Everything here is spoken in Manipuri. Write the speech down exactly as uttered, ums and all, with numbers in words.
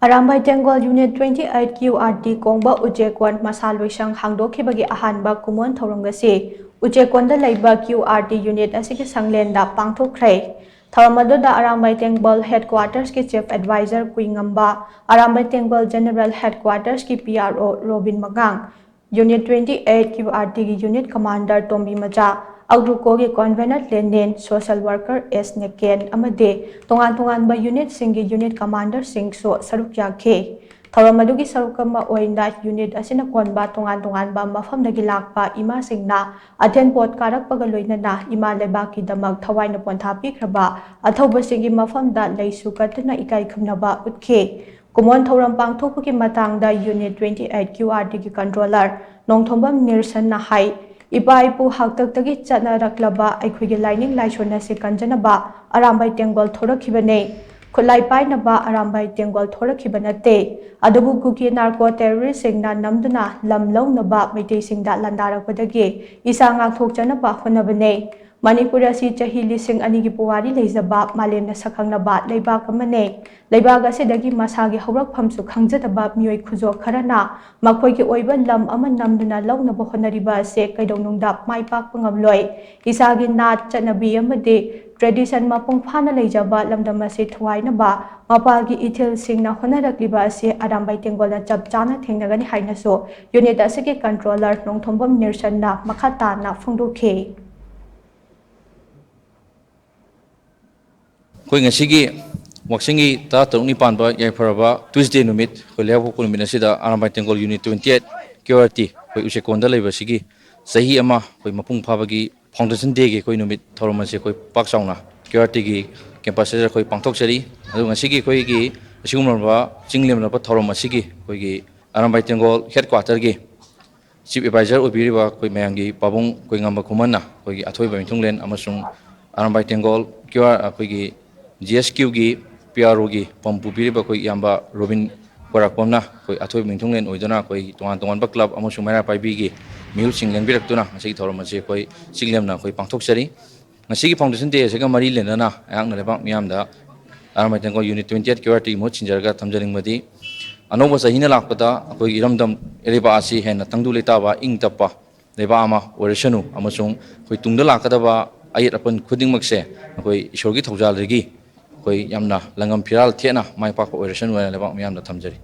Arambai ꯇꯦꯡꯒꯣꯜ Unit twenty eight Q R T ꯀꯣꯡꯕ ꯎꯆꯦꯛꯀꯣꯟ ꯃꯁꯥ ꯂꯣꯏꯁꯪ ꯍꯥꯡꯗꯣꯛꯈꯤꯕꯒꯤ ꯑꯍꯥꯟꯕ ꯀꯨꯝꯑꯣꯟ ꯊꯧꯔꯝ ꯑꯁꯤ ꯎꯆꯦꯛꯀꯣꯟꯗ ꯂꯩꯕ Q R T unit ꯑꯁꯤꯒꯤ ꯁꯪꯂꯦꯟꯗ ꯄꯥꯡꯊꯣꯛꯈ꯭ꯔꯦ꯫ ꯊꯧꯔꯝ ꯑꯗꯨꯗ ꯑꯔꯥꯝꯕꯥꯏ ꯇꯦꯡꯒꯣꯜ Headquarters ꯀꯤ Chief Advisor ꯀꯨꯏꯉꯝꯕ, ꯑꯔꯥꯝꯕꯥꯏ ꯇꯦꯡꯒꯣꯜ General Headquarters ꯀꯤ P R O ꯔꯣꯕꯤꯟ ꯃꯉꯥꯡ, Unit twenty eight Q R T ꯒꯤ Unit Commander ꯇꯣꯝꯕꯤ ꯃꯆꯥ, ꯑꯒ꯭ꯔꯨꯀꯣꯒꯤ Convener ꯂꯦꯟꯗꯦꯟ, Social Worker ꯑꯦꯁ ꯅꯦꯀꯦꯟ ꯑꯃꯗꯤ ꯇꯣꯉꯥꯟ ꯇꯣꯉꯥꯟꯕ unit ꯁꯤꯡꯒꯤ unit commander ꯁꯤꯡꯁꯨ ꯁꯔꯨꯛ ꯌꯥꯈꯤ꯫ ꯊꯧꯔꯝ ꯑꯗꯨꯒꯤ ꯁꯔꯨꯛ ꯑꯃ ꯑꯣꯏꯅ unit ꯑꯁꯤꯅ ꯀꯣꯟꯕ ꯇꯣꯉꯥꯟ ꯇꯣꯉꯥꯟꯕ ꯃꯐꯝꯗꯒꯤ ꯂꯥꯛꯄ ꯏꯃꯥꯁꯤꯡꯅ ꯑꯊꯦꯟ ꯄꯣꯠ ꯀꯥꯔꯛꯄꯒ ꯂꯣꯏꯅꯅ ꯏꯃꯥ ꯂꯩꯕꯥꯛꯀꯤꯗꯃꯛ ꯊꯋꯥꯏꯅ ꯄꯣꯟꯊꯥ ꯄꯤꯈ꯭ꯔꯕ ꯑꯊꯧꯕꯁꯤꯡꯒꯤ ꯃꯐꯝꯗ ꯂꯩꯁꯨ ꯀꯠꯇꯨꯅ ꯏꯀꯥꯏ ꯈꯨꯝꯅꯕ ꯎꯠꯈꯤ꯫ ꯀꯨꯝꯑꯣꯟ ꯊꯧꯔꯝ ꯄꯥꯡꯊꯣꯛꯄꯒꯤ ꯃꯇꯥꯡꯗ Unit twenty eight Q R T ꯒꯤ Controller ꯅꯣꯡꯊꯣꯝꯕꯝ ꯅꯤꯔꯁꯟꯅ ꯍꯥꯏ, ꯏꯄꯥ ꯏꯄꯨ ꯍꯥꯛꯇꯛꯇꯒꯤ ꯆꯠꯅꯔꯛꯂꯕ ꯑꯩꯈꯣꯏꯒꯤ ꯂꯥꯏꯅꯤꯡ ꯂꯥꯏꯁꯣꯟ ꯑꯁꯤ ꯀꯟꯖꯅꯕ ꯑꯔꯥꯝꯕꯥꯏ ꯇꯦꯡꯒꯣꯜ ꯊꯣꯔꯛꯈꯤꯕꯅꯤ꯫ ꯈꯨꯠꯂꯥꯏ ꯄꯥꯏꯅꯕ ꯑꯔꯥꯝꯕꯥꯏ ꯇꯦꯡꯒꯣꯜ ꯊꯣꯔꯛꯈꯤꯕ ꯅꯠꯇꯦ, ꯑꯗꯨꯕꯨ ꯀꯨꯀꯤ narco terrorist ꯁꯤꯡꯅ ꯅꯝꯗꯨꯅ ꯂꯝ ꯂꯧꯅꯕ ꯃꯩꯇꯩꯁꯤꯡꯗ ꯂꯥꯟꯗꯥꯔꯛꯄꯗꯒꯤ ꯏꯁꯥ ꯉꯥꯛꯊꯣꯛꯆꯅꯕ ꯍꯣꯠꯅꯕꯅꯤ꯫ ꯃꯅꯤꯄꯨꯔ ꯑꯁꯤ ꯆꯍꯤ ꯂꯤꯁꯤꯡ ꯑꯅꯤꯒꯤ ꯄꯨꯋꯥꯔꯤ ꯂꯩꯖꯕ ꯃꯥꯂꯦꯝꯅ ꯁꯛꯈꯪꯂꯕ ꯂꯩꯕꯥꯛ ꯑꯃꯅꯤ꯫ ꯂꯩꯕꯥꯛ ꯑꯁꯤꯗꯒꯤ ꯃꯁꯥꯒꯤ ꯍꯧꯔꯛꯐꯝꯁꯨ ꯈꯪꯖꯗꯕ ꯃꯤꯑꯣꯏ ꯈꯨꯖꯣꯛ ꯈꯔꯅ ꯃꯈꯣꯏꯒꯤ ꯑꯣꯏꯕ ꯂꯝ ꯑꯃ ꯅꯝꯗꯨꯅ ꯂꯧꯅꯕ ꯍꯣꯠꯅꯔꯤꯕ ꯑꯁꯤ ꯀꯩꯗꯧꯅꯨꯡꯗ ꯃꯥꯏ ꯄꯥꯛꯄ ꯉꯝꯂꯣꯏ꯫ ꯏꯁꯥꯒꯤ ꯅꯥꯠ, ꯆꯠꯅꯕꯤ ꯑꯃꯗꯤ tradition ꯃꯄꯨꯡ ꯐꯥꯅ ꯂꯩꯖꯕ ꯂꯝꯗꯝ ꯑꯁꯤ ꯊꯨꯒꯥꯏꯅꯕ ꯃꯄꯥꯜꯒꯤ ꯏꯊꯤꯜꯁꯤꯡꯅ ꯍꯣꯠꯅꯔꯛꯂꯤꯕ ꯑꯁꯤ ꯑꯔꯥꯝꯕꯥꯏ ꯇꯦꯡꯒꯣꯜꯅ ꯆꯞ ꯆꯥꯅ ꯊꯦꯡꯅꯒꯅꯤ ꯍꯥꯏꯅꯁꯨ unit ꯑꯁꯤꯒꯤ Controller ꯅꯣꯡꯊꯣꯝꯕꯝ ꯅꯤꯔꯁꯟꯅ ꯃꯈꯥ ꯇꯥꯅ ꯐꯣꯡꯗꯣꯛꯈꯤ꯫ ꯑꯩꯈꯣꯏ ꯉꯁꯤꯒꯤ ꯋꯥꯛꯆꯤꯡꯒꯤ ꯇꯔꯥꯇꯔꯨꯛꯅꯤ ꯄꯥꯟꯕ ꯌꯥꯏꯐꯔꯕ Tuesday ꯅꯨꯃꯤꯠ, ꯑꯩꯈꯣꯏ ꯂꯩꯕꯥꯛꯄꯣꯛꯄ ꯅꯨꯃꯤꯠ ꯑꯁꯤꯗ Arambai ꯇꯦꯡꯒꯣꯜ Unit twenty eight Q R T, ꯑꯩꯈꯣꯏ ꯎꯆꯦꯛꯀꯣꯟꯗ ꯂꯩꯕꯁꯤꯒꯤ ꯆꯍꯤ ꯑꯃ ꯑꯩꯈꯣꯏ ꯃꯄꯨꯡ ꯐꯥꯕꯒꯤ Foundation Day ꯒꯤ ꯑꯩꯈꯣꯏ ꯅꯨꯃꯤꯠ ꯊꯧꯔꯝ ꯑꯁꯤ ꯑꯩꯈꯣꯏ ꯄꯥꯛ ꯆꯥꯎꯅ Q R T ꯒꯤ campus ꯑꯁꯤꯗ ꯑꯩꯈꯣꯏ ꯄꯥꯡꯊꯣꯛꯆꯔꯤ꯫ ꯑꯗꯨ ꯉꯁꯤꯒꯤ ꯑꯩꯈꯣꯏꯒꯤ ꯑꯁꯤꯒꯨꯝꯂꯕ ꯆꯤꯡ ꯂꯦꯝꯂꯕ ꯊꯧꯔꯝ ꯑꯁꯤꯒꯤ ꯑꯩꯈꯣꯏꯒꯤ ꯑꯔꯥꯝꯕꯥꯏ ꯇꯦꯡꯒꯣꯜ Headquarter ꯒꯤ Chief Advisor ꯑꯣꯏꯕꯤꯔꯤꯕ ꯑꯩꯈꯣꯏ ꯃꯌꯥꯝꯒꯤ ꯄꯥꯕꯨꯡ ꯑꯩꯈꯣꯏ ꯉꯝꯕ ꯈꯨꯃꯟꯅ ꯑꯩꯈꯣꯏꯒꯤ ꯑꯊꯣꯏꯕ ꯃꯤꯊꯨꯡꯂꯦꯟ ꯑꯃꯁꯨꯡ ꯑꯔꯥꯝꯕꯥꯏ ꯇꯦꯡꯒꯣꯜ Q R, ꯑꯩꯈꯣꯏꯒꯤ G S Q ꯒꯤ P R O ꯒꯤ ꯄꯝ ꯄꯨꯕꯤꯔꯤꯕ ꯑꯩꯈꯣꯏ ꯏꯌꯥꯝꯕ ꯔꯣꯕꯤꯟ ꯀꯣꯔꯥꯛꯄꯝꯅ ꯑꯩꯈꯣꯏ ꯑꯊꯣꯏꯕ ꯃꯤꯊꯨꯡꯂꯦꯟ ꯑꯣꯏꯗꯨꯅ ꯑꯩꯈꯣꯏ ꯇꯣꯉꯥꯟ ꯇꯣꯉꯥꯟꯕ club ꯑꯃꯁꯨꯡ ꯃꯩꯔꯥ ꯄꯥꯏꯕꯤꯒꯤ ꯃꯤꯍꯨꯠꯁꯤꯡ ꯂꯦꯡꯕꯤꯔꯛꯇꯨꯅ ꯉꯁꯤꯒꯤ ꯊꯧꯔꯝ ꯑꯁꯤ ꯑꯩꯈꯣꯏ ꯆꯤꯡ ꯂꯦꯝꯅ ꯑꯩꯈꯣꯏ ꯄꯥꯡꯊꯣꯛꯆꯔꯤ꯫ ꯉꯁꯤꯒꯤ Foundation Day ꯑꯁꯤꯒ ꯃꯔꯤ ꯂꯩꯅꯅ ꯑꯩꯍꯥꯛꯅ ꯂꯩꯕꯥꯛ ꯃꯤꯌꯥꯝꯗ Arambai Tenggol unit twenty eight Q R ꯇꯤꯒꯤ ꯃꯍꯨꯠ ꯁꯤꯟꯖꯔꯒ ꯊꯝꯖꯅꯤꯡꯕꯗꯤ, ꯑꯅꯧꯕ ꯆꯍꯤꯅ ꯂꯥꯛꯄꯗ ꯑꯩꯈꯣꯏꯒꯤ ꯏꯔꯝꯗꯝ ꯂꯩꯕꯥꯛ ꯑꯁꯤ ꯍꯦꯟꯅ ꯇꯪꯗꯨ ꯂꯩꯇꯥꯕ, ꯏꯪ ꯇꯞꯄ ꯂꯩꯕꯥꯛ ꯑꯃ ꯑꯣꯏꯔꯁꯅꯨ ꯑꯃꯁꯨꯡ ꯑꯩꯈꯣꯏ ꯇꯨꯡꯗ ꯂꯥꯛꯀꯗꯕ ꯑꯌꯦꯠ ꯑꯄꯟ ꯈꯨꯗꯤꯡꯃꯛꯁꯦ ꯑꯩꯈꯣꯏ ꯏꯁꯣꯔꯒꯤ ꯊꯧꯖꯥꯜꯗꯒꯤ ꯑꯩꯈꯣꯏ ꯌꯥꯝꯅ ꯂꯪꯉꯝ ꯐꯤꯔꯥꯜ ꯊꯦꯠꯅ ꯃꯥꯏ ꯄꯥꯛꯄ ꯑꯣꯏꯔꯁꯅꯨ ꯍꯥꯏꯅ ꯂꯩꯕꯥꯛ ꯃꯤꯌꯥꯝꯗ ꯊꯝꯖꯔꯤ꯫